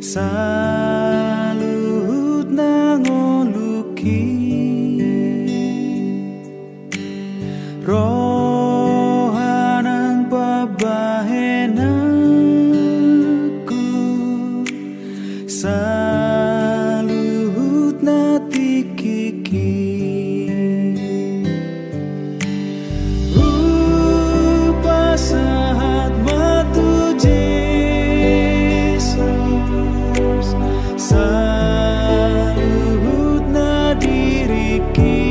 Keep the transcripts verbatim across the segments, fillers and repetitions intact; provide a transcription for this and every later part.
Saluhut na ngolungki, roha nang pambahenanku, saluhut na tingkingki. Hupasahat ma tu Jesus saluhutna diringki.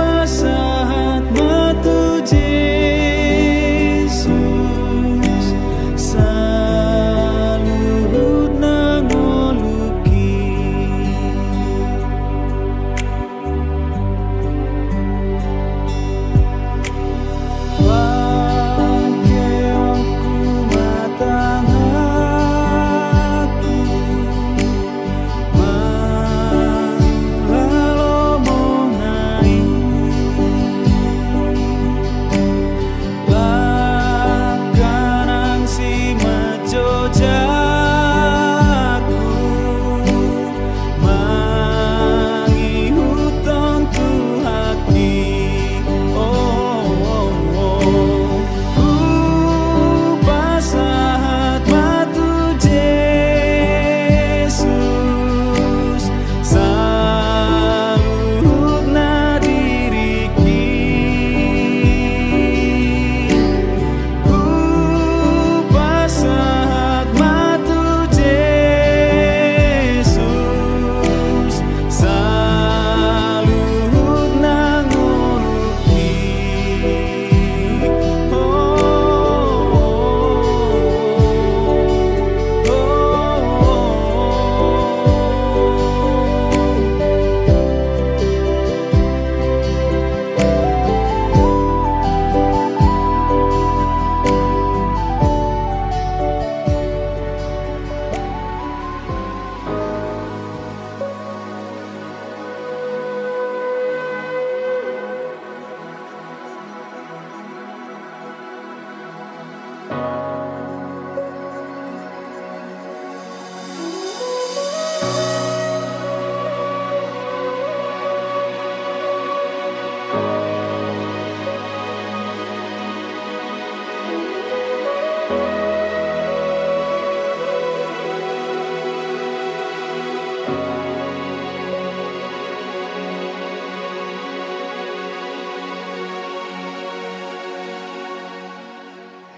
Hupasahat ma tu Jesus saluhutna ngolungki. Pangkeonku ma tanganku, mangalo monai. Langkah nang simanjujung, mangihuthon Tuhanki. Oh, oh, oh. Hupasahat ma tu Jesus saluhutna diringki. Hupasahat ma tu Jesus saluhutna ngolungki.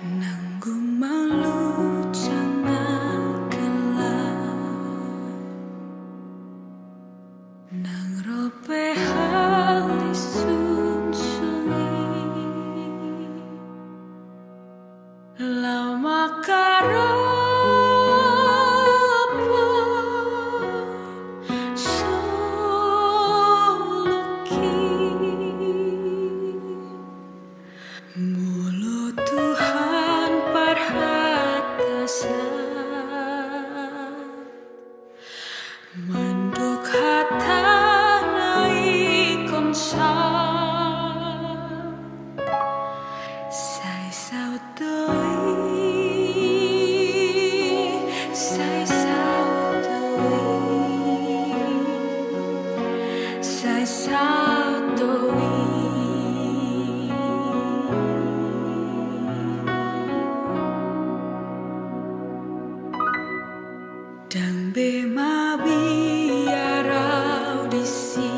Nanggung mangluncang ma hela, nang ro pe halisun songon i, laho mangkarap soluhon. Molo Tuhan parhatasan, mandok hata na ingkon saut, sai saut do i, sai saut do i, sai saut do i. Ndang be mabiar au disi,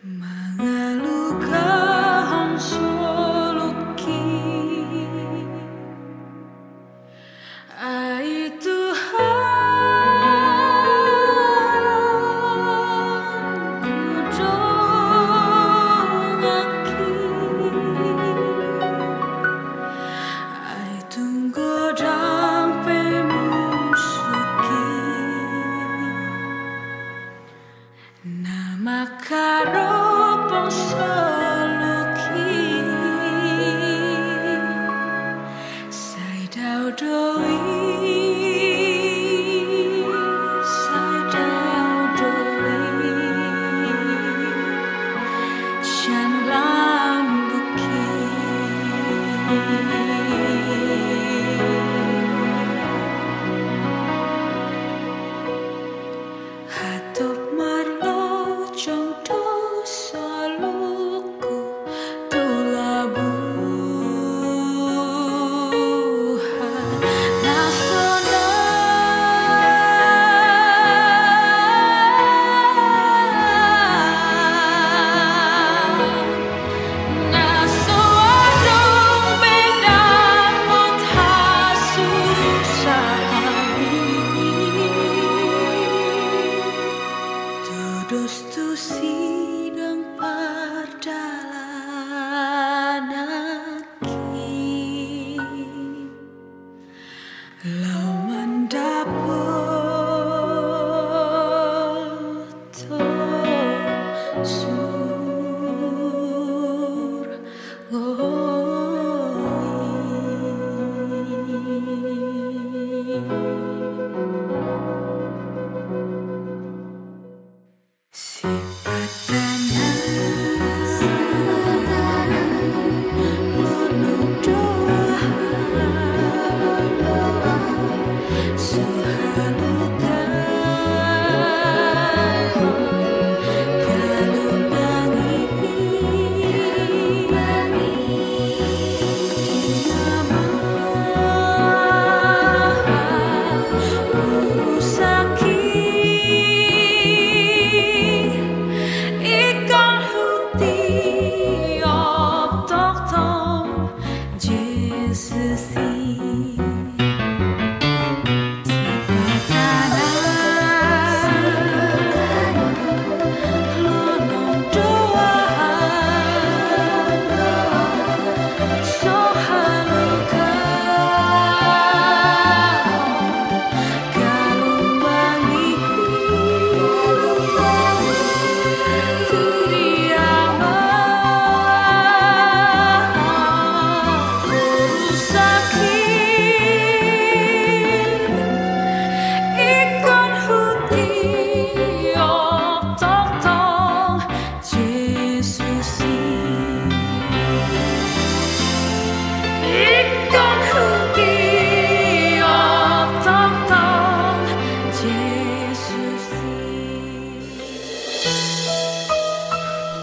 mangalugahon soluhonki. Ai Tuhan, hudongaki. Ai tung godang pe muse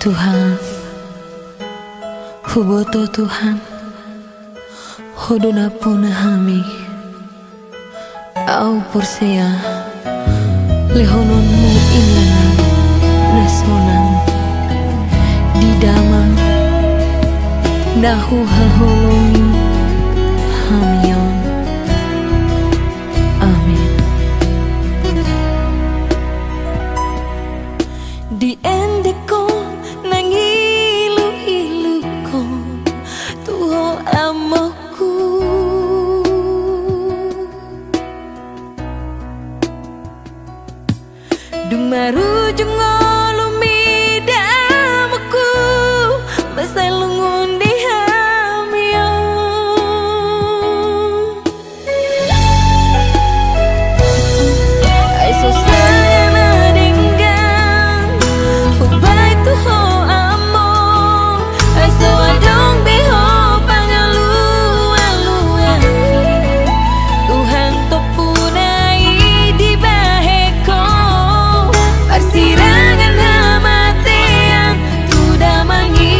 Tuhan, huboto Tuhan, Ho do nampuna hami. Au porsea lehononmu inganan na sonang di damang na huhaholongi hami on. Amen. Diendekhon nang iluiluhon tu Ho amongku. Dung marujung ngolumi da amongku, masa lungun di hami on. Ai so sanga na denggan hubaen tu Ho among, ai so adong be Ho pangalualuan. Tuhan, tompuna i dibahen Ho parsirangan hamatean tu damang i.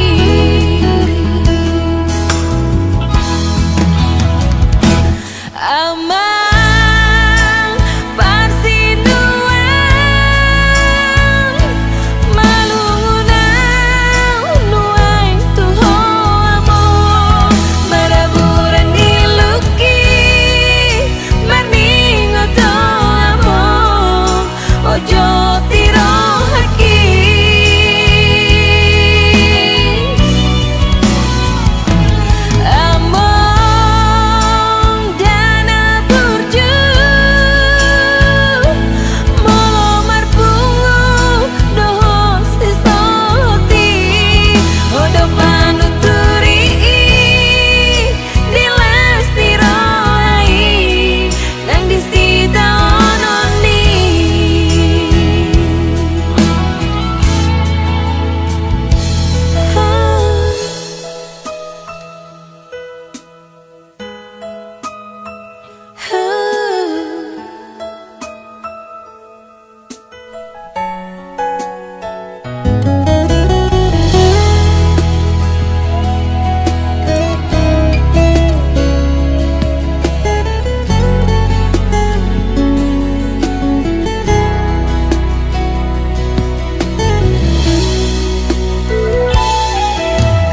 Amang parsinuan, malungun au nuaeng tu Ho among, maraburan di lungki, marningot Ho among, ojoti rohangki. Among dana burju, molo marpungu dohot sisolhot i, Ho do panuturi i di las ni roha i. Nang di sitaonon ni.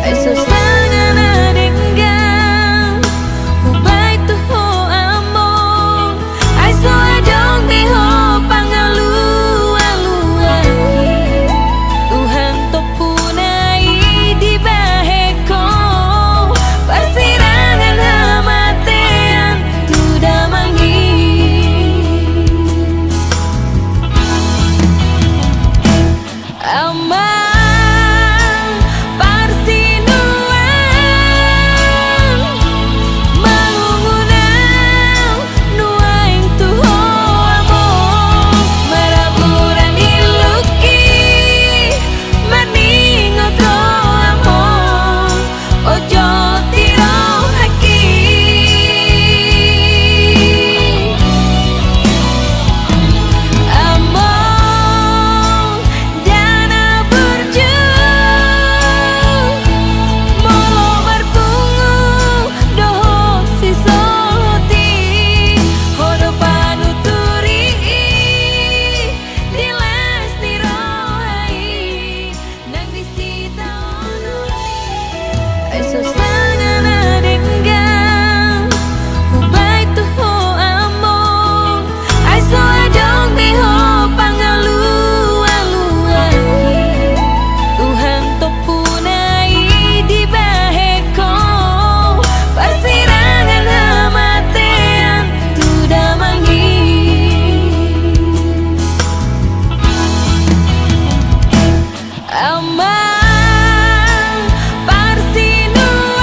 Ai so sanga na denggan hubaen tu Ho among, ai so adong be Ho pangalualuan. Tuhan, tompuna i dibahen Ho parsirangan hamatean tu damang i. Amang parsinuan, malungun au nuaeng tu Ho among, maraburan di lungki, marningot Ho among, ojoti rohangki. Among dana burju, molo marpungu dohot sisolhot i, Ho do panuturi i di las ni roha i. Nang di sitaonon ni. Ai so sanga na denggan hubaen tu Ho among, ai so adong be Ho pangalualuan. Tuhan, tompuna i dibahen Ho parsirangan hamatean tu damang i. Amang parsinuan,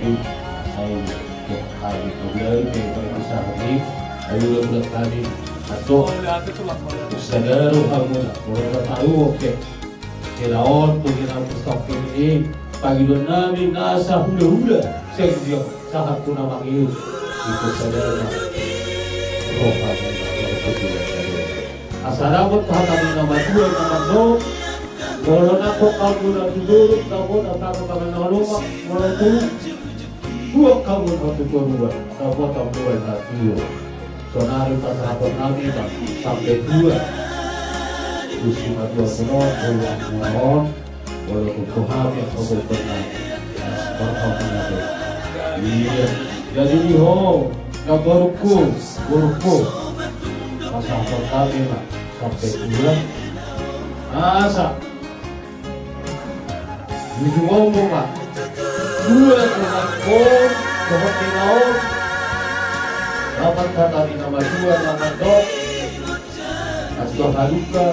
Ai, hami pulai pe pasahat i, ai ulang-ulang hami, atau sadar hamu na, molo tataru oke. Kira on tu kira mustaqim i, pangidoan nami na sahula-hula, seng dia sahat tu na mangido. Itu sadar na roha. Asa dapot hata ni na matua na mandok. Molo nangkok hamu na tu Torup, na bona, na bona na lomak, molo tu Buat hamu na tu Toruan, na buat hamu na tio. Sonari pasahaton nami ma sampe tua. Tu simatua muna on, boru muna on, molo tu hami angka boru nami. Ia. Jadi di ho, na borungku, borungku. Pasahaton nami ma sampe tua. Asa. Ujung omong ma. Dua tulang pon, dohot ni na on. Dapat hata ni na matua na mandok. Astor haluka,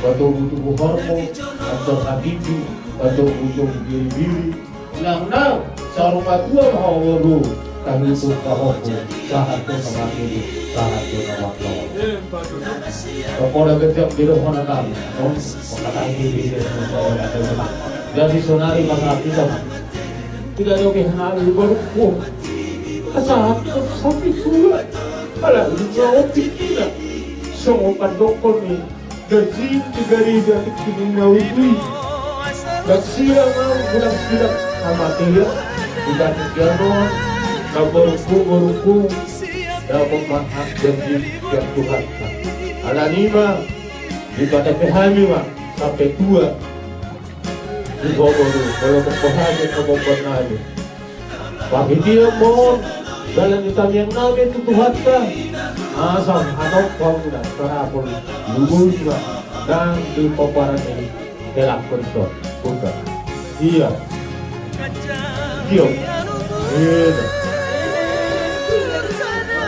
patogu-togu horbo, astor habibi, patogu-togu biri-biri. Nang nang, saur matua ma ho boru, tahitung pahompu, sahat tu na mangili, sahat tu na mangkilala. Pokokna gajang biro hona kami, non. Jadi sonari pasahat hita ma. Tidak ada oke hal baru. Pasahat sampe tua. Ala ini otik kita. Songon pandokon ni. Gajing di gareja tingki ni na utui. Gajing sira mau guna sira. Sama dia. Bukan dia non. Na borungku, borungku. Dapot ma janji sian Tuhan. Alani i ma. Di kata pe hami ma. Sampe tua. Di ho boru, molo tong ho hami, tong ho nami. Pahitian ma on, dalan ni tamiang nami tu Tuhanta. Asa hatop hamu na, tarapul, lubus ma, nang di pomparan ni, helak konson, buka. Ia. Ia. Ia.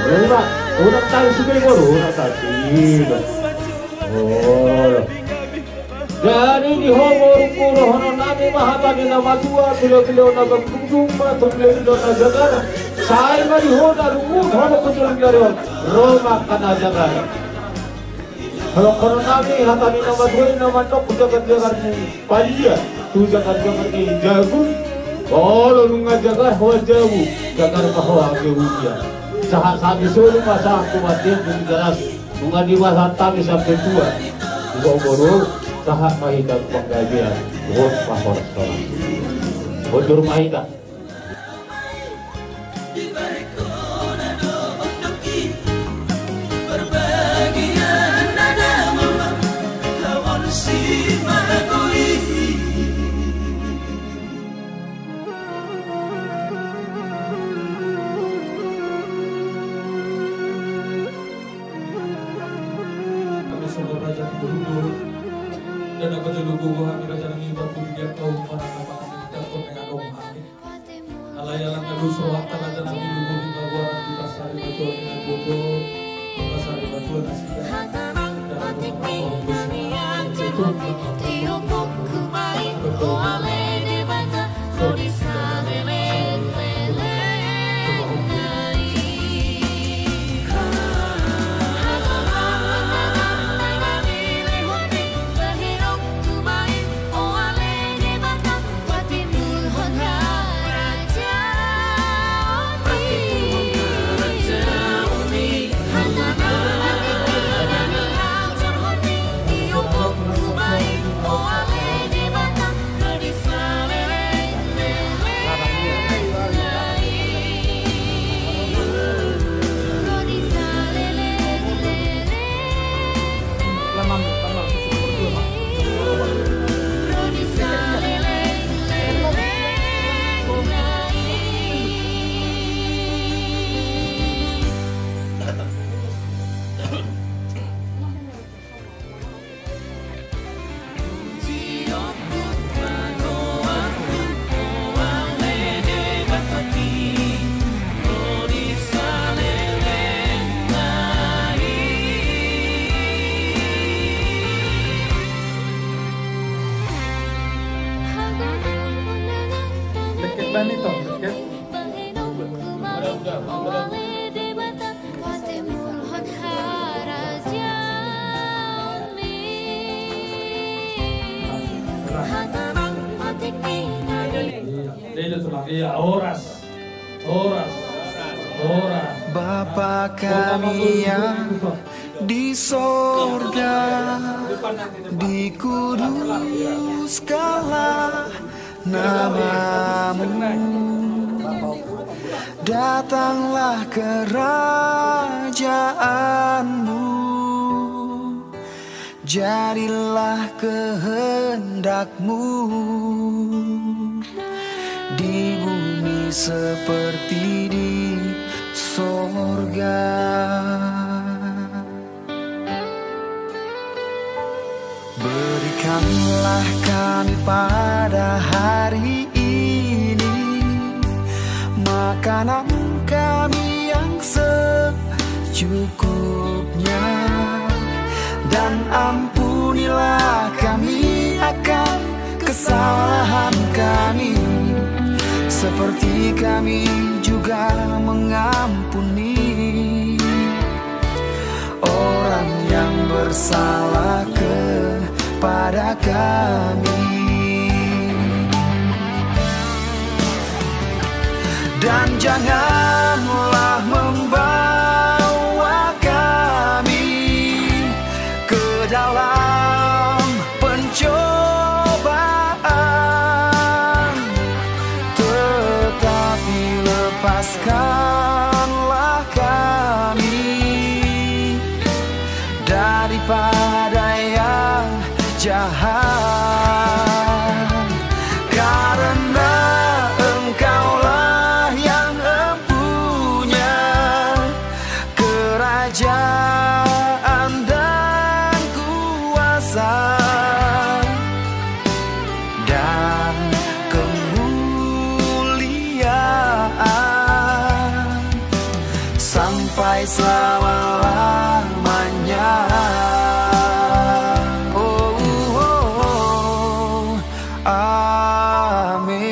Ia. Unang tangsi be boru, unang tangsi. Ia. Oh. Jadi di ho borungku, dohonon nami ma hata ni na matua, pilopilo na bangkudung ma, tu pilopilo na jagana. Sai ma di ho na lungun, ho na kucul jari on. Ro ma angka na jagana. Halokonon nami hata ni na matua i na mandok, jagar-jagar ni palia, tu jagar-jagar ni jabu. Olo nunga jagar ho jabu, jagar ma ho jabu ia. Sahat-sahat di solu ma sahat tu matian di garas. Nunga dibahen hami sampe tua. Di ho boru, sahat ma hita tu panggabean. Dohot ma horas-horas. Bojur ma hita. Hami songon raja ni boru, dan na pajolo gogo hami raja nami, batu di dia kau mana nama kami, dan kau nang adong hami. Alai ala na dos rohanta raja nami, luhut ni na goaran di pasari matua ni na gogo, di pasari matua na sida. Deket bani tong, deket. Iya, horas. Horas. Horas. Bapa kami yang di sorga, dikuduskanlah nama-Mu. Datanglah kerajaan-Mu. Jadilah kehendak-Mu di bumi seperti di sorga. Berikanlah kami pada hari ini makanan kami yang secukupnya, dan ampunilah kami akan kesalahan kami, seperti kami juga mengampuni orang yang bersalah kepada kami. Dan janganlah membawa kami ke dalam pencobaan, tetapi lepaskanlah kami daripada yang jahat. Karena Engkaulah yang empunya kerajaan dan kuasa dan kemuliaan sampai selama-lamanya. Oh, oh, oh. Amin.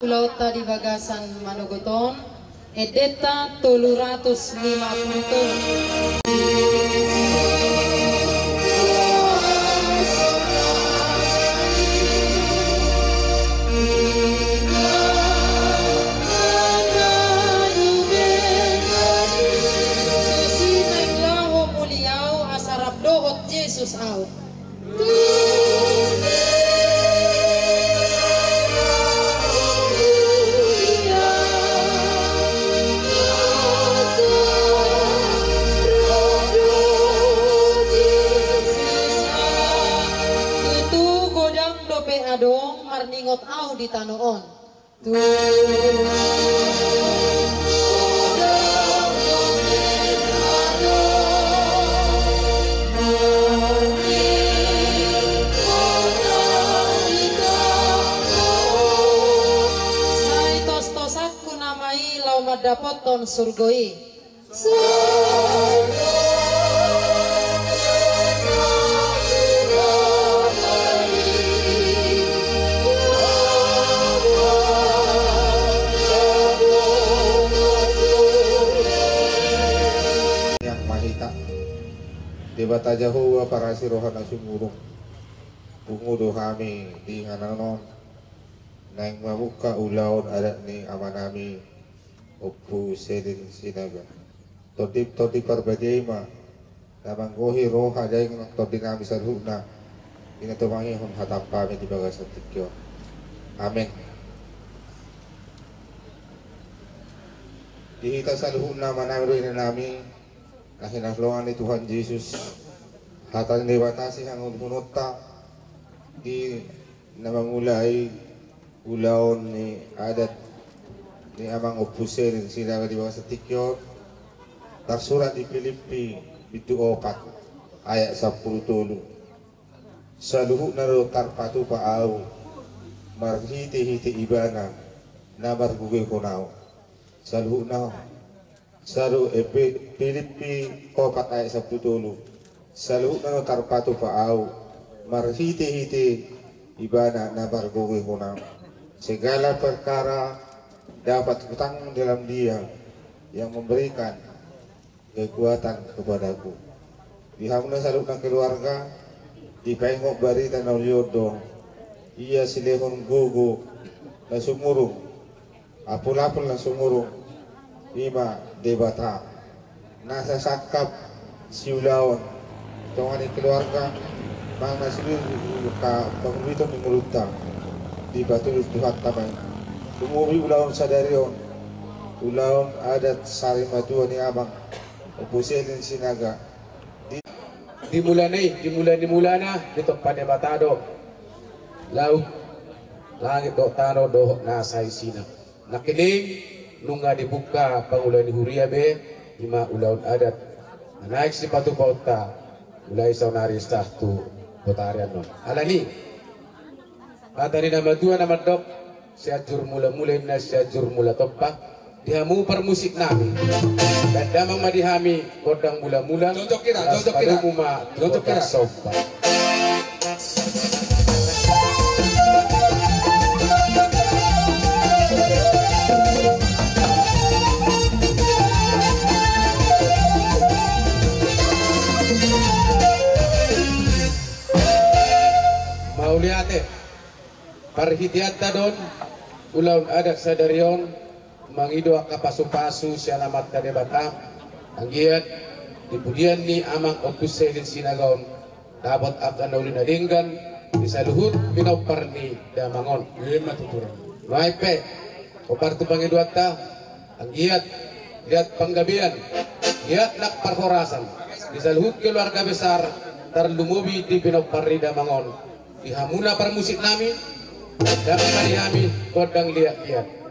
Ulaonta di bagasan manogot on, endenta tolu ratus lima pulu tolu. Tusi naeng laho muli ahu asa rap dohot Jesus ahu. Tutu godang dope adong marningot ahu di tano on. Dapothon surgo i. Yang Mahita, Debata Jahowa parasi roha na sumurung, pungu do hami di inganan on naeng mamungka ulaon adat ni amanami Ompu Selin Sinaga. Tondi, Tondi Parbadia i ma na manggohi roha, dainang tondinami saluhutna, i na tumangihon hataM hami di bagasan tingki on. Amen. Di hita saluhutna amanami dohot inanami na hinaholongan ni Tuhan Jesus, hata ni Debata sihangoluhononta di na mangulai ulaon ni adat ni amang Ompu Selin Sinaga di bagasan tingki on, tarsurat di Pilippi bindu opat ayat sampulu tolu. Saluhutna do tarpatupa Ahu marhitehite Ibana na margogoihon Ahu. Saluhutna. Saru-, eh, Pi-, Pilippi opat ayat sampulu tolu. Saluhutna do tarpatupa Ahu marhitehite Ibana na margogoihon Ahu. Segala perkara dapat kutanggung dalam Dia yang memberikan kekuatan kepadaku. Di hamuna saluhutna keluarga, dipaingot barita na uli on do, ia silehon gogo na sumurung, apulapul na sumurung, i ma Debata. Nasa sangkap siulaon tonga ni keluarga, manang na suli ka panguliton ni ngolunta, dipatudu Tuhanta ma i. Lumobi ulaon sadari on, ulaon adat sarimatua ni amang Ompu Selin Sinaga. Di, di mulana i, di mula ni mulana, ditompa Debata do laut, langit dohot tano dohot nasa isina. Nangkining nunga dibungka pangula ni huria be, i ma ulaon adat na naeng sipatupaonta mulai saonari sahat tu botari annon. Alani hata ni na matua na mandok, Sianjur mulamula inna, Sianjur mula tompa. Di hamu parmusiknami, dandamang ma di hami gondang mulamula. Jojok hira, jojok hira. Las padomu ma tu gondang somba. Mauliate. Parhiteanta do on ulaon adat sadari on mangido angka pasupasu sian Amanta Debata, anggiat di pudian ni amang Ompu Selin Sinaga on dapot angka na uli na denggan di saluhut pinompar ni damang on. Ima tutu. Nuaeng pe, hombar tu pangidoanta, anggiat liat panggabean, liat nang parhorasan di saluhut keluarga besar, tarlumobi di pinompar ni damang on. Di hamuna parmusiknami, dandamang ma di hami gondang liat-liat.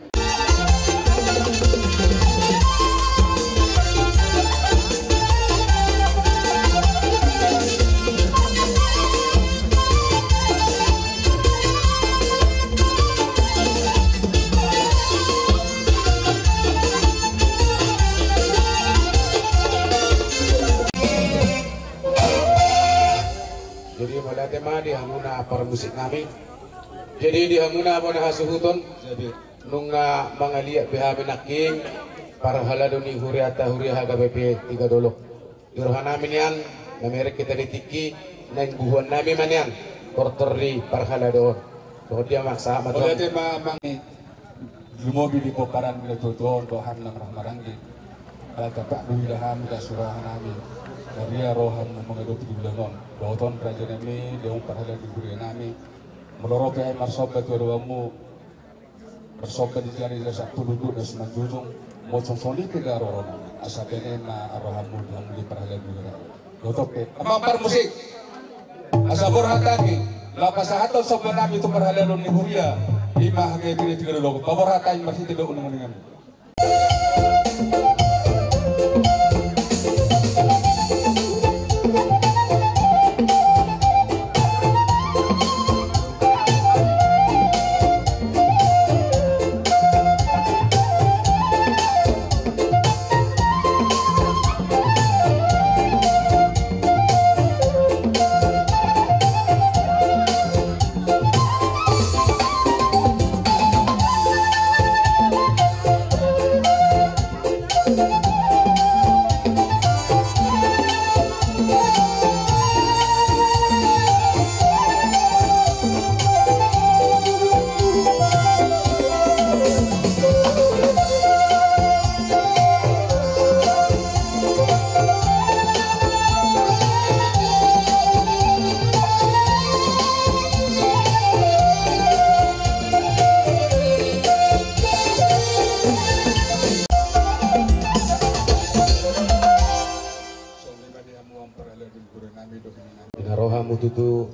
Jadi mauliate ma di hamuna parmusiknami. Jadi di hamuna bona hasuhuton. Jadi nunga mangaliat be hami nangkin parhalado ni huriata, huria H K B P Tigadolok. Di rohanami nian, na mereng hita di tingki, naeng buhuannami ma nian tortor ni parhalado on. Dohot dia maksa ma. Mauliate ma amang. Lumobi di pomparan ni natuatua on dohot hami na marhahamaranggi. Ala tapa huida hami, das rohanami. Maria rohamu mangadopi di ulaon on. Dohot on rajanami, dohot parhalado ni hurianami. Molo ro pe hami marsomba tu adopanmu, marsomba di jari na sampulu dua na simanjujung, molo songon i pe gabe rorona, asa bene ma rohamu di hami di parhalado ni huria. Dohot pe amang parmusik, asa borhat hami, laho pasahathon sombanami tu parhalado ni huria, i ma H K B P Tigadolok, paborhat hami marhite dohot uninguningan.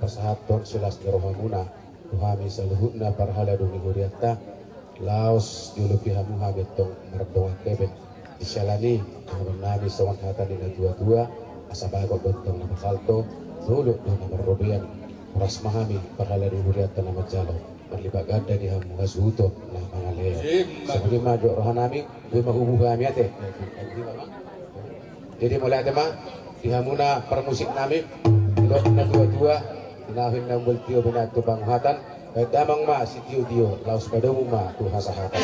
pasahathon silas ni rohamuna tu hami saluhutna parhalado ni hurianta. Laos jolo pe hamu hami tong mardongan hepeng. Di siala ni i, dohonon nami songon hata ni natuatua: Asa bagot do tong na marhalto, dolok do na marrobean. Horas ma hami parhalado ni hurianta na manjalo, marlipat ganda di hamu hasuhuton na mangalean. Songon i ma jolo roha nami, boi ma hubuha hami ate. Jadi mauliate ma di hamuna parmusik nami, didok natuatua: Tinahu na umbaltio, binahen tu panguhatan. Bahen damang ma sitiotio, laos padomu ma tu hasahatan.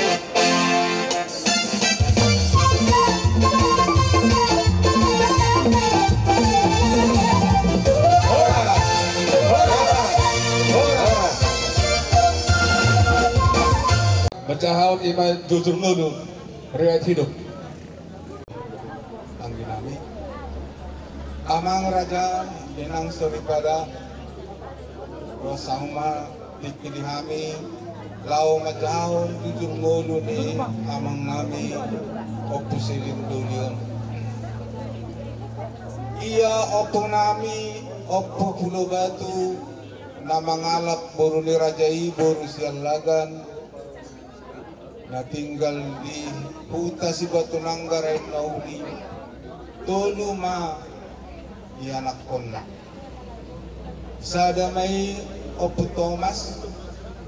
Manjahahon i ma jujur ngolu, riwayat hidup. Anggi nami, amang raja, inang soripada, ro hamu ma tingki di hami laho manjahahon jujur ngolu ni amang nami Ompu Selin Dolion. Ia ompung nami Ompu Pulo Batu, na mangalap boru ni raja i boru Siallagan, na tinggal di huta Sibatunanggar, Aek Nauli, tolu ma ianakhonna. Sada ma i Ompu Tomas,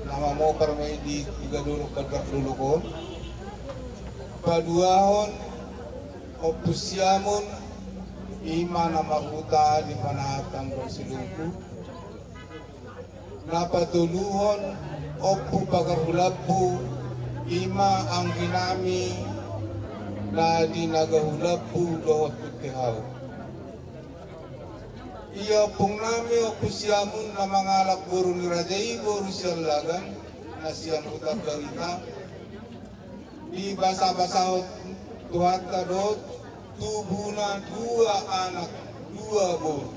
na mamopar ma i di Tiga Dolok, Banjar Dolok on. Paduahon Ompu Siamun, i ma na marhuta di Panahan Tanggo Siluku. Na patoluhon Ompu Pagar Hulambu, i ma anggi nami na di Naga Hulambu dohot Puntehau. Ia ompung nami Ompu Siamun, na mangalap boru ni raja i boru Siallagan, na sian Huta Barita, dibasabasahon Tuhanta do tubuna dua anak, dua boru.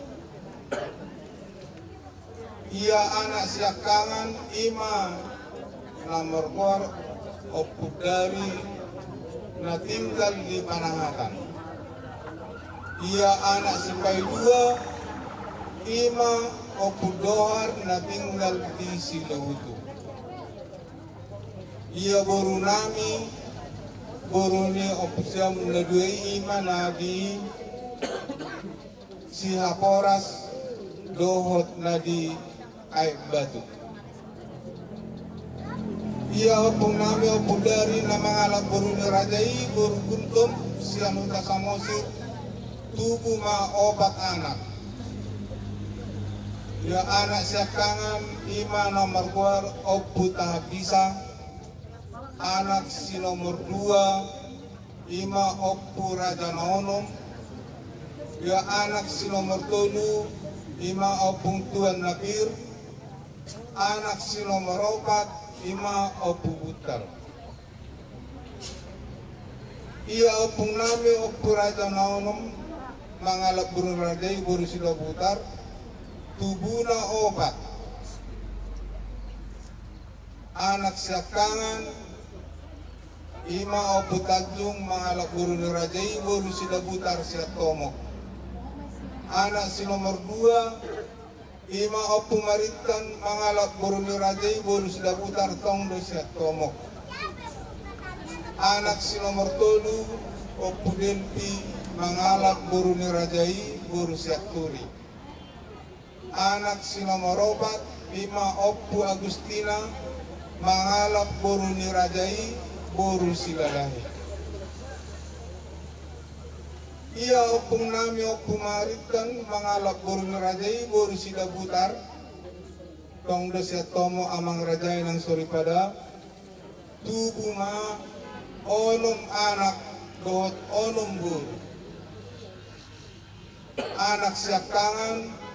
Ia anak siangkangan i ma na margoar Ompu Dari, na tinggal di Panahatan. Ia anak sipaidua i ma Ompu Dohar, na tinggal di Silohutu. Ia boru nami, boru ni Ompu Siamun na dua i, i ma na di Sihaporas dohot na di Aek Batu. Ia ompung nami Ompu Dari, na mangalap boru ni raja i boru Guntom, sian Huta Samosir, tubu ma opat anak. Ia anak siangkangan i ma na margoar Ompu Tahabisa, anak si nomor dua i ma Ompu Raja Naonom. Ia anak si nomor tolu i ma Ompung Tuan Napir, anak si nomor opat i ma Ompu Buntar. Ia ompung nami Ompu Raja Naonom mangalap boru ni raja i boru Sidabutar, tubuna opat. Anak siangkangan i ma Ompu Tanjung mangalap boru ni raja i boru Sidabutar sian Tomok. Anak si nomor dua i ma Ompu Marintan mangalap boru ni raja i boru Sidabutar, tong do sian Tomok. Anak si nomor tolu Ompu Delpi mangalap boru ni raja i boru Sianturi. Anak si nomor opat i ma Ompu Agustina mangalap boru ni raja i boru Silalahi. Ia ompung nami Ompu Marintan mangalap boru ni raja i boru Sidabutar, tong do sian Tomok amang raja i nang soripada, tubu ma onom anak dohot onom boru. Anak siangkangan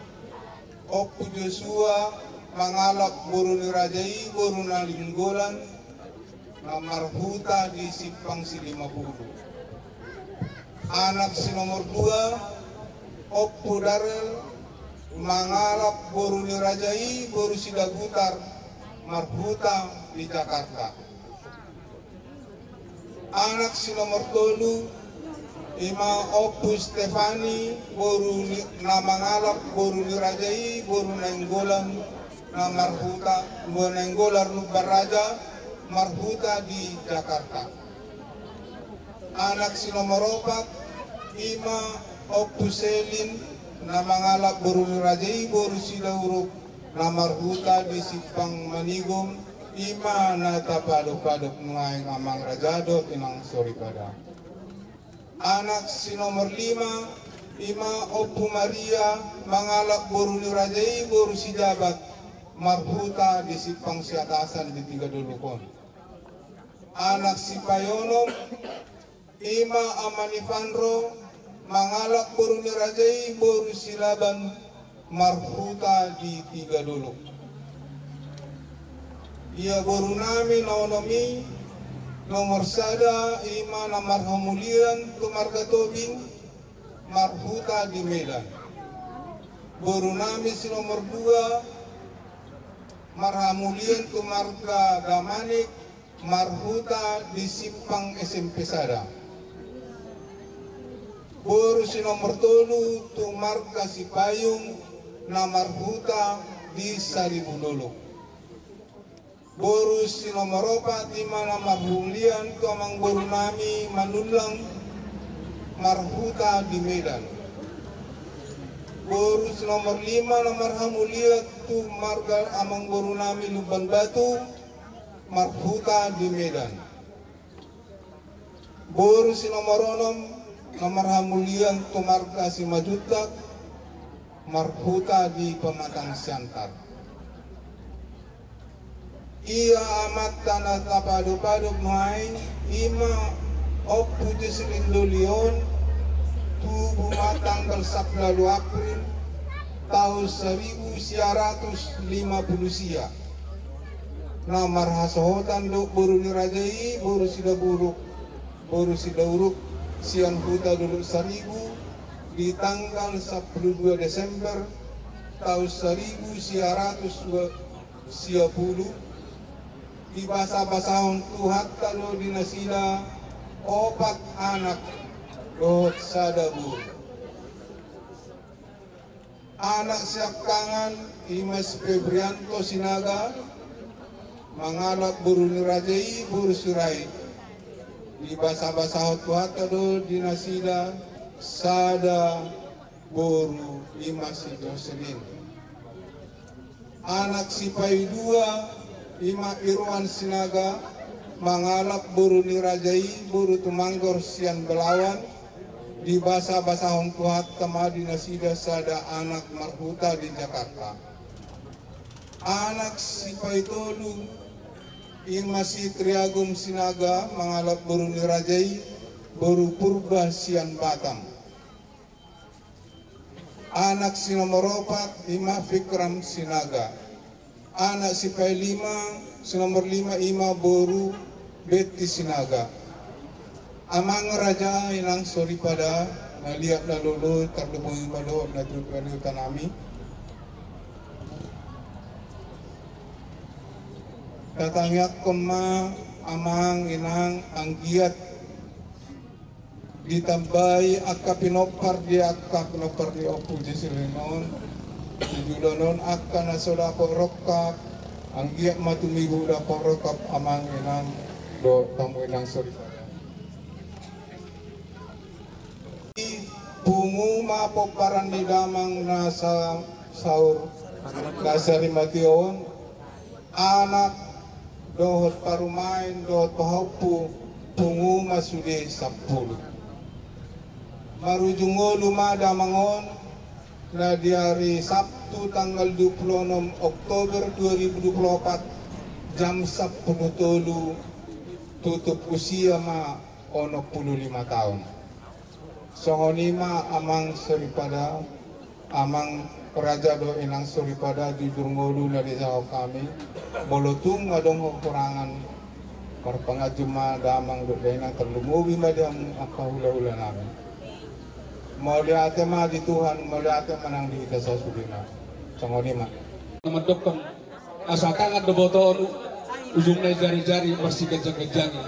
Ompu Josua mangalap boru ni raja i boru Nainggolan, na marhuta di Simpang Silimapulu. Anak si nomor dua Ompu Darel mangalap boru ni raja i boru Sidabutar, marhuta di Jakarta. Anak si nomor tolu Ima Ompu Stefani, boru ni, na mangalap boru ni raja i, boru Nainggolan, na marhuta, boru Nainggolan Lumban Raja, marhuta di Jakarta. Anak si nomor opat, ima Ompu Selin, na mangalap boru ni raja i, boru Sidauruk, na marhuta di Simpang Manigom, ima na tapadopadop nuaeng amang raja dohot inang soripada. Anak si nomor lima, ima Ompu Maria, mangalap boru ni raja i, boru Sijabat, marhuta di Simpang Siatasan di Tigadolok on. Anak si paonom, ima Ama ni Fanro, mangalap boru ni raja i, boru Silaban, marhuta di Tigadolok. Ia boru nami na onom i, nomor sada, ima na marhamulian tu marga Tobing, marhuta di Medan. Boru nami si nomor dua, marhamulian tu marga Damanik, marhuta di Simpang S M P sada. Boru si nomor tolu tu marga Sipayung, na marhuta di Saribu Dolok. Boru si nomor opat, ima na marhamulian tu amang boru nami Manullang, marhuta di Medan. Boru si nomor lima na marhamulian tu marga amang boru nami Lumban Batu, marhuta di Medan. Boru si nomor onom na marhamulian tu marga Simanjuntak, marhuta di Pematang Siantar. Ia amanta na tapadopadop nuaeng, ima Ompu Jesselin Doliawan, tubu ma tanggal sampulu ualu April, taon saribu sia ratus lima pulu sia. Na marhasohotan do boru ni raja i, boru Sidauruk, boru Sidauruk, sian huta Dolok Saribu, di tanggal sampulu dua Desember, taon saribu sia ratus dua, sia pulu, dibasabasahon Tuhanta do di nasida opat anak dohot sada boru. Anak siangkangan, ima si Febrianto Sinaga, mangalap boru ni raja i, boru Sirait. Dibasabasahon Tuhanta do di nasida sada boru, ima si Joselin. Anak si paidua, ima Irwan Sinaga, mangalap boru ni raja i, boru Tumanggor sian Balawan. Dibasabasahon Tuhanta ma di nasida sada anak marhuta di Jakarta. Anak si paitolu, ima si Triagung Sinaga, mangalap boru ni raja i, boru Purba sian Batam. Anak si nomor opat, ima Fikram Sinaga. Anak si pailima, si nomor lima, ima boru Betti Sinaga. Amang raja, inang soripada, na liat na lolo, tarlumobi ma dohot na tua-tua ni huta nami. Tatangiangkon ma, amang, inang, anggiat ditambai angka pinompar di angka pinompar ni Ompu Jesselin on, di joloan on angka na so dapot rongkap, anggiat ma tumibu dapot rongkap amang inang dohot hamu inang soripada. Pungu ma pomparan ni damang na sa-, saur na sarimatua on, anak dohot parumaen dohot pahompu, pungu ma sude sampulu. Marujung ngolu ma damang on, na di ari Sabtu tanggal dua pulu onom Oktober dua ribu dua pulu opat, jam sampulu tolu, tutup usia ma onom pulu lima taon. Songon i ma amang soripada, amang raja dohot inang soripada, jujur ngolu na dijangkon hami. Molo tung adong hahurangan, marpanganju ma damang dohot dainang, tarlumobi ma di hamu angka hulahula nami. Mauliate ma di Tuhan, mauliate ma nang di hita sasudena. Songon i ma. Na mandokkon, asa tangan do botoon, ujungna jarijari, marsiganjangganjangi.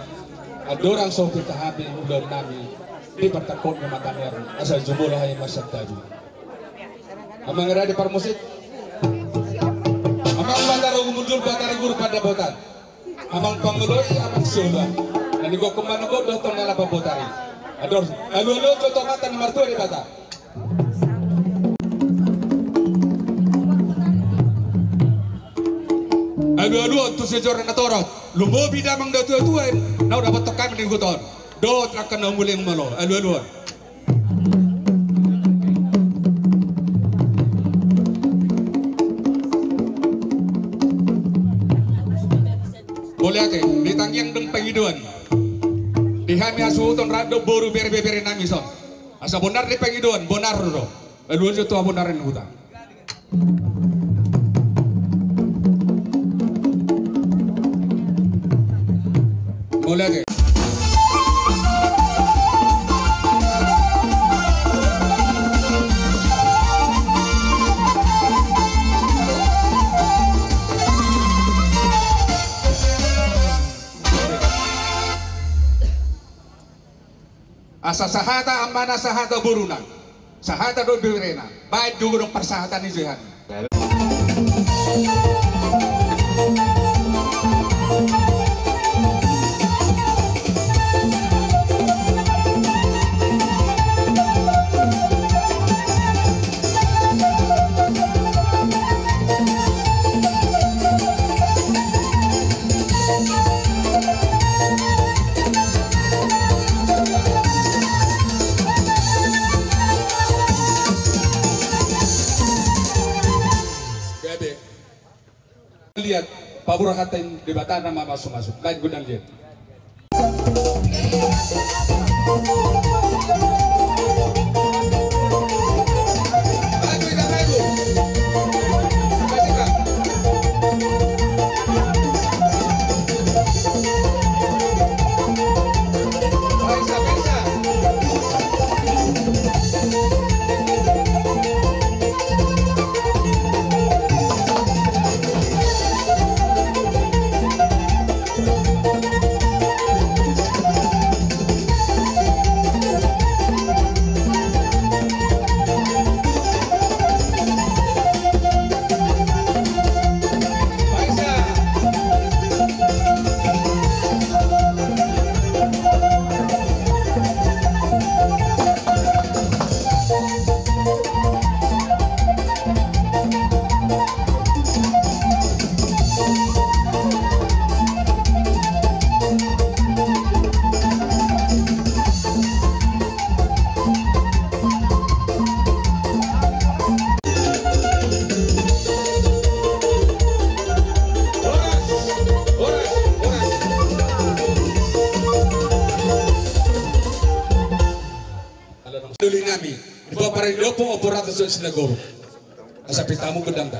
Andorang so pinta hami ulaon nami, Di partangkon ni mata ni aru asa jumolo hai marsantadu. Amang rade parmusik. Amang Batara Gumundul, Batara Guru Pandapotan. Amang Pangoloi, Amang Siola. Na nigokhon manongkon dohot tong na lapan botari. Ador, alualuhon tu Amanta na martua Debata. Alualuhon tu sijora na torop. Lumobi damang datuatuan na hudapothon hami di huta on. Dohot angka na humuleng malo. Alualuhon. Mauliate, di tangiang dung pangidoan. Di hami hasuhuton rap dohot boru bere-bere nami son. Asa bonar di pangidoan, bonar do. Alualuhon tu habonaran huta. Mauliate. Asa sahata amana, sahata boruna, sahata do berena, baen do godang parsahatan i johan. Gabe. Liat, paborhaton Debata na mamasumasu. Baen godang liat. Ala nang suli nami, di pomparan ni Ompu, Ompu Ratus Sinaga. Asa pitamu godang ta.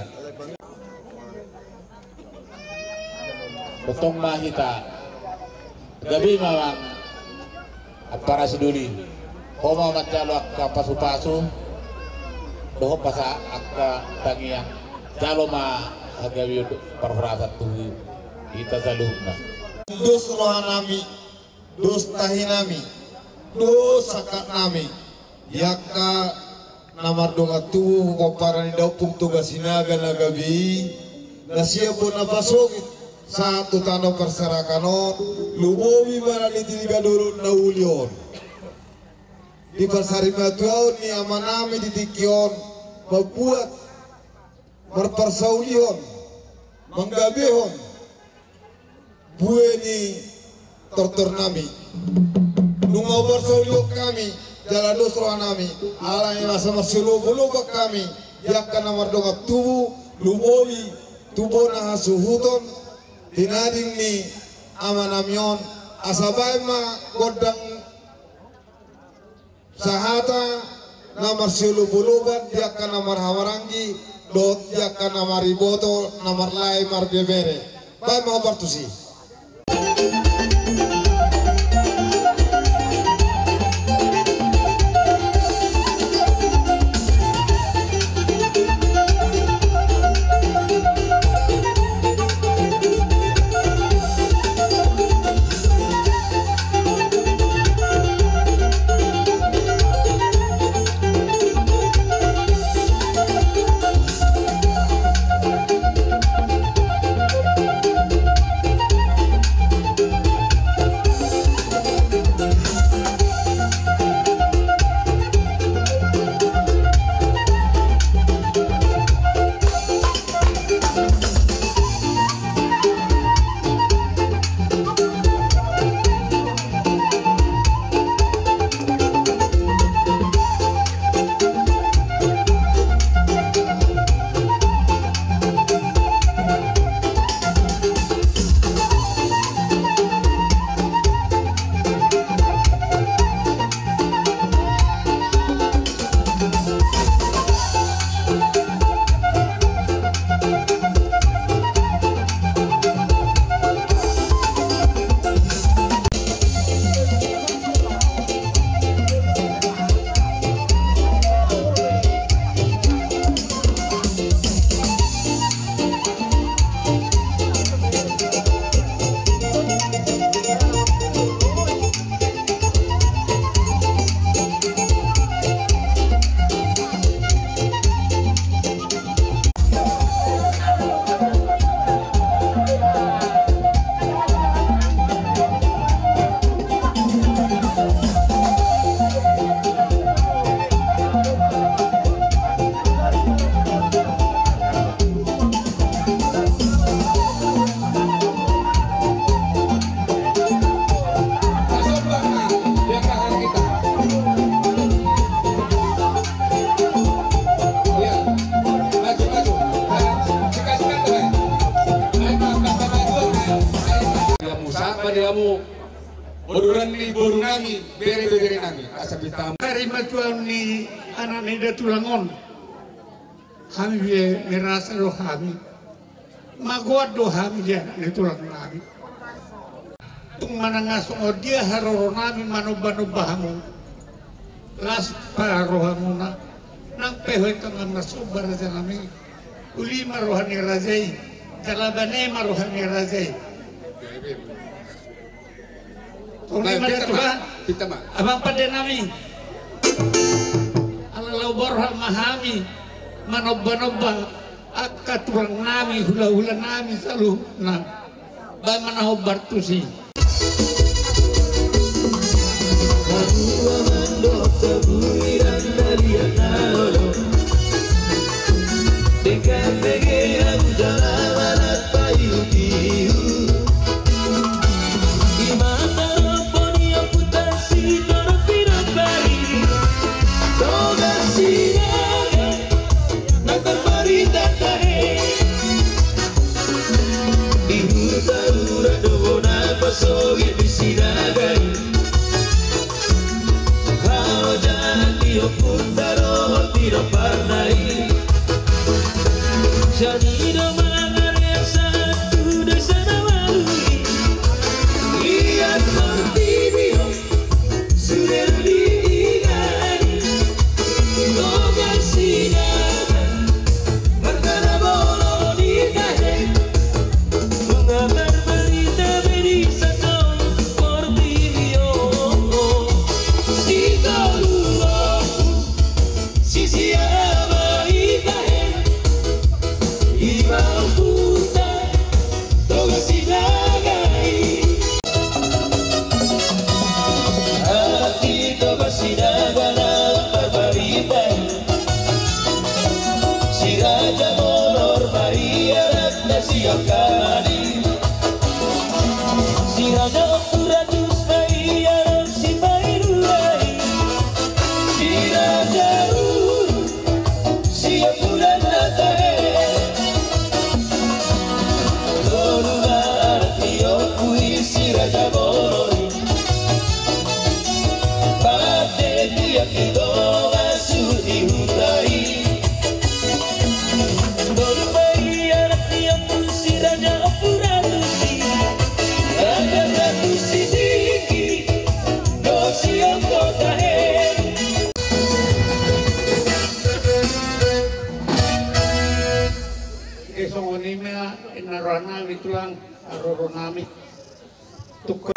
Tongtong ma hita. Gabe ma amang ampara sidoli. Ho ma manjalo angka pasupasu. Dohot pasa angka tangiang. Jalo ma hagabeon parhorasan tu hita saluhutna. Dos roha nami. Dos tahi nami, dos sangkap nami, di angka na mardongan tubu pomparan ni daompung Toga Sinaga na gabe i, na sian bona pasogit sahat tu tano parserahan on, lumobi ma na di Tiga Dolok na uli on. Di parsarimatuaon ni ama nami di tingki on, mambuat, marparsaulihon, manggabehon, bue ni tortor nami. Nunga huparsaulihon hami, jala dos roha nami, alai asa marsiolopolopan hami, di angka na mardongan tubu, lumobi, tu bona hasuhuton, di nading ni ama nami on, asa baen ma gondang sahata na marsiolopolopan di angka na marhahamaranggi, dohot di angka na mariboto, na marlae marbebere. Baen ma hombar tusi. Hamu, boru ni boru nami, bere-bere nami, asa pinta hamu. Tarima tuan ni anak ni da tulang on. Hami be merasa do hami. Magoan do hami di anak ni tulang nami. Tung manang songon dia haroro nami manomba-nomba hamu. Las pa rohamuna. Nang pe hita ma marsomba raja nami. Uli ma roha ni raja i. Jala bane ma roha ni raja i. Uli ma da tulang. Amang pande nami. Ala laho borhat ma hami. Manomba-nomba. Angka tulang nami, hula-hula nami saluhutna. Baen ma na hombar tusi. Na tarbarita tahe di huta Ura do bona pasogit di Sinaga i. Haojahan ni ompunta dohot ni omparna i. Jadi do mangarean sahat tu desa na baru i. Ia portibi on. Sude do diingot i, Toga Sinaga, marga bolon i tahe. Nunga marbarita be di sandok portibi on. Sitolu ompu, sisian ma i tahe. Ima ompunta Toga Sinaga i. Anak ni Toga Sinaga na tarbarita i. Si Raja Molor ma i anakna siangkangan i. Si Raja Ompu Ratus ma i anak sipainduan i. Si Raja Ruru siompunan na tahe. Tolu ma anak ni ompu i si Raja Molor i. Pande tiang di tonga suhut ni huta i. Tolu ma i anak ni ompu si Raja Ompu Ratus i. Raja Ratus Sitingki dohot si Ompu Tahe. Songon i ma inna roha nami tulang, haroro nami. Tukkon.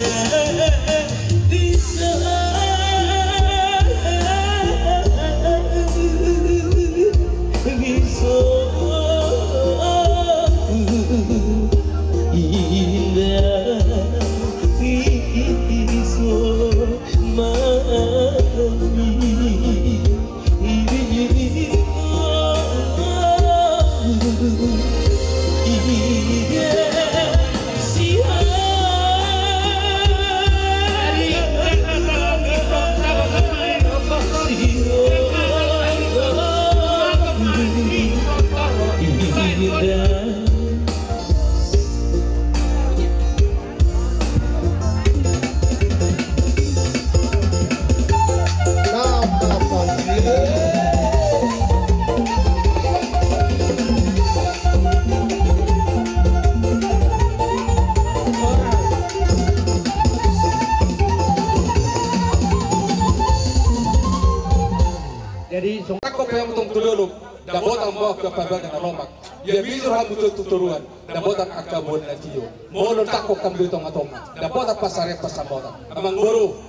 Jadi songon na pe hamu tong tu dolok, dapotan ma angka parbagason na lomak. Ia bijur hamu tu toruan, dapotan angka buan na tio. Molo tangkok hamu di tonga-tonga, dapotan pansarian pansambotan. Amangboru,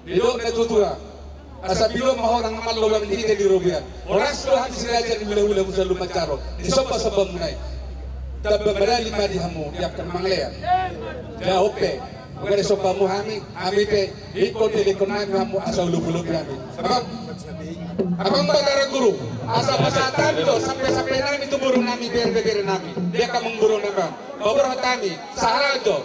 didok natuatua, asa pilu ma hona nga mallobang hita di robean. Horas do hami si raja ni hulahula muna na manjalo di sombasomba muna i. Tamba madali ma di hamu di angka na mangalean. Jala on pe, mangalean somba hamu hami, hami pe ingkon dilehon nami hamu asa ulup-ulup nami. Amang, Amang Batara Guru, asa pasahat hami do sampe-sampe nami tu boru nami, bere-bere nami, di angka amangboru nami. Paborhat hami, sahat jo.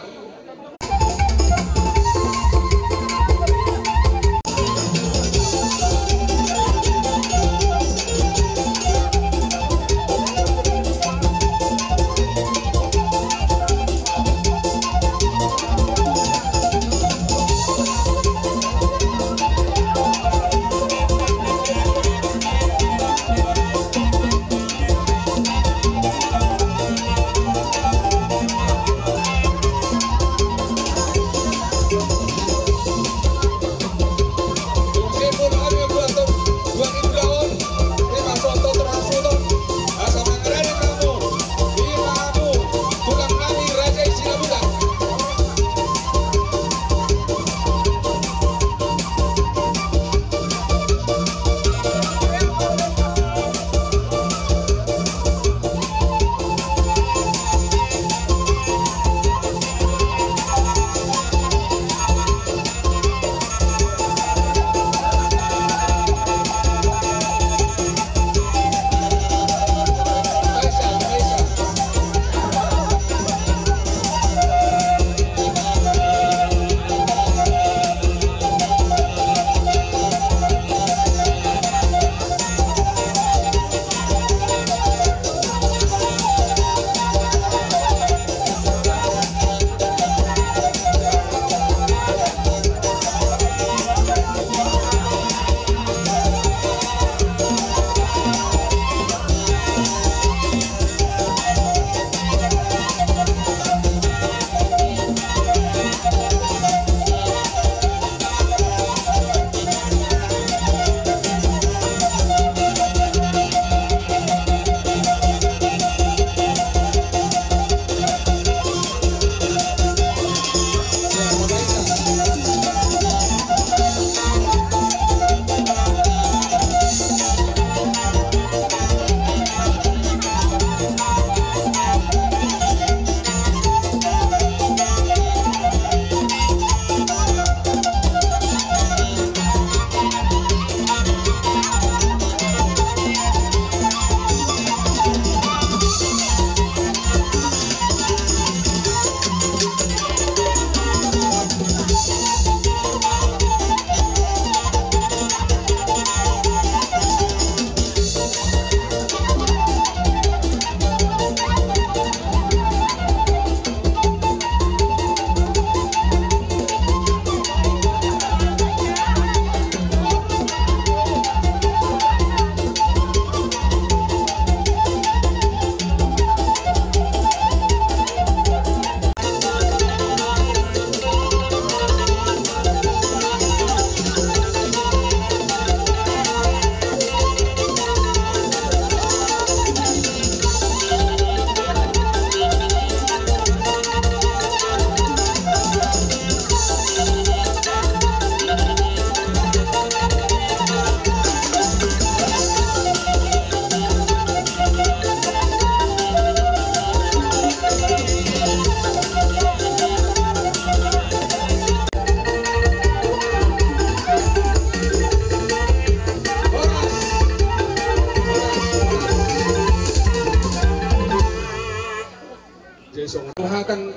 Songon hata ni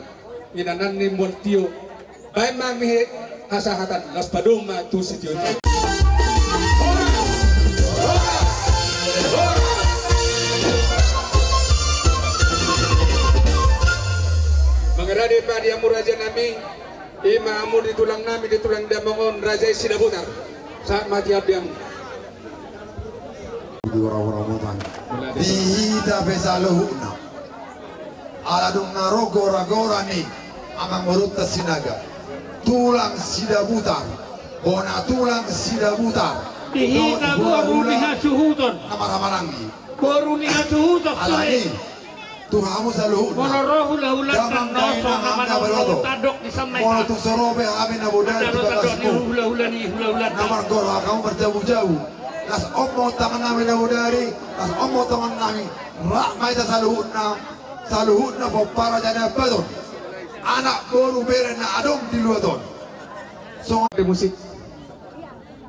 inananna, mual tio, baen ma hami hasahatan, laos padomu ma tu sitio-tio. Mangarade ma di hamu raja nami, ima hamu di tulang nami, di tulang damang on, raja i Sidabutar. Sahat ma di hamu. Di ora-ora motang. Di hita pe saluhutna. Ala dung na ro gora-gora ni amangborunta Sinaga, tulang Sidabutar, bona tulang Sidabutar. Di hita boru ni hasuhuton. Na marhahamaranggi. Boru ni hasuhuton. Alani tu hamu saluhutna. Molo ro hula-hula, damang dainang, angka baloto. Molo tung so ro pe hami na bodari di bagasmu, na margorahak hamu marjabu-jabu. Las on ma tongan nami na bodari, las on ma tongan nami. Rap ma hita saluhutna, saluhutna pomparan raja na baton. Anak boru bere na adong di luat on. Songon di musik.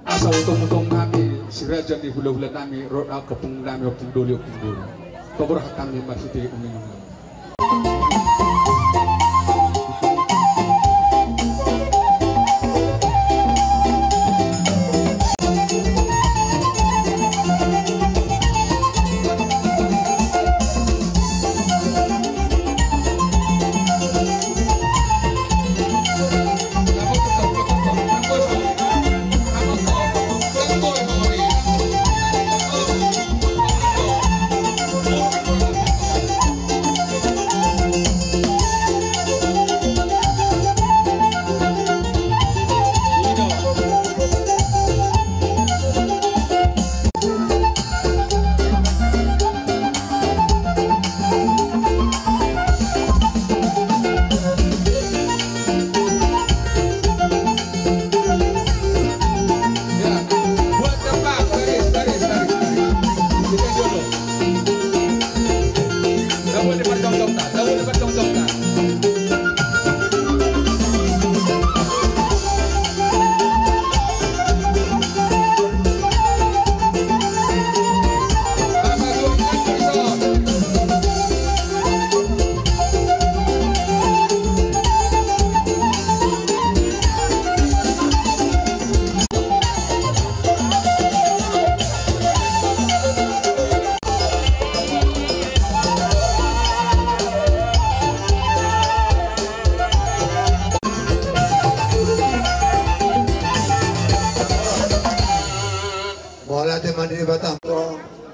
Asa utong-utong nami, si raja ni hula-hula nami, ro angka ompung nami, ompung doli, ompung boru. Paborhat hami marhite uning-uning. Ya, buat depan, baris, baris, baris, baris. Kita dulu. Tahu ni bercocok tak? Tahu ni bercocok tak? Mauliate ma di Debata.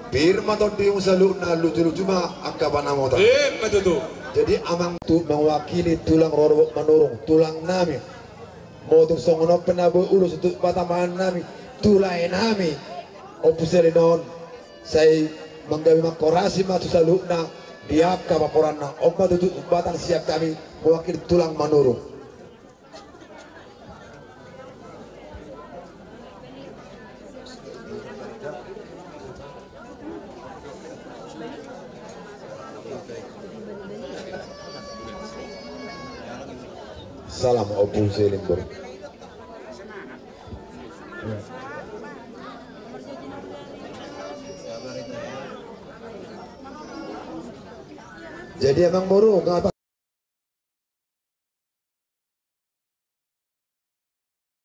Pir ma tondimu saluhutna, luju-luju ma angka pansamotan. Emma tutu. Jadi amang tu mewakili tulang rorobot Manurung, tulang nami. Molo tung songon on pe na boi ulos tu patamaan nami, tu lae nami, Ompu Selin on, sai manggabe mangkorasi ma tu saluhutna di angka paporanna. On ma tutu batang sian hami mewakili tulang Manurung. Salam Ompu Selin, Bro. Jadi amang boru, ngapa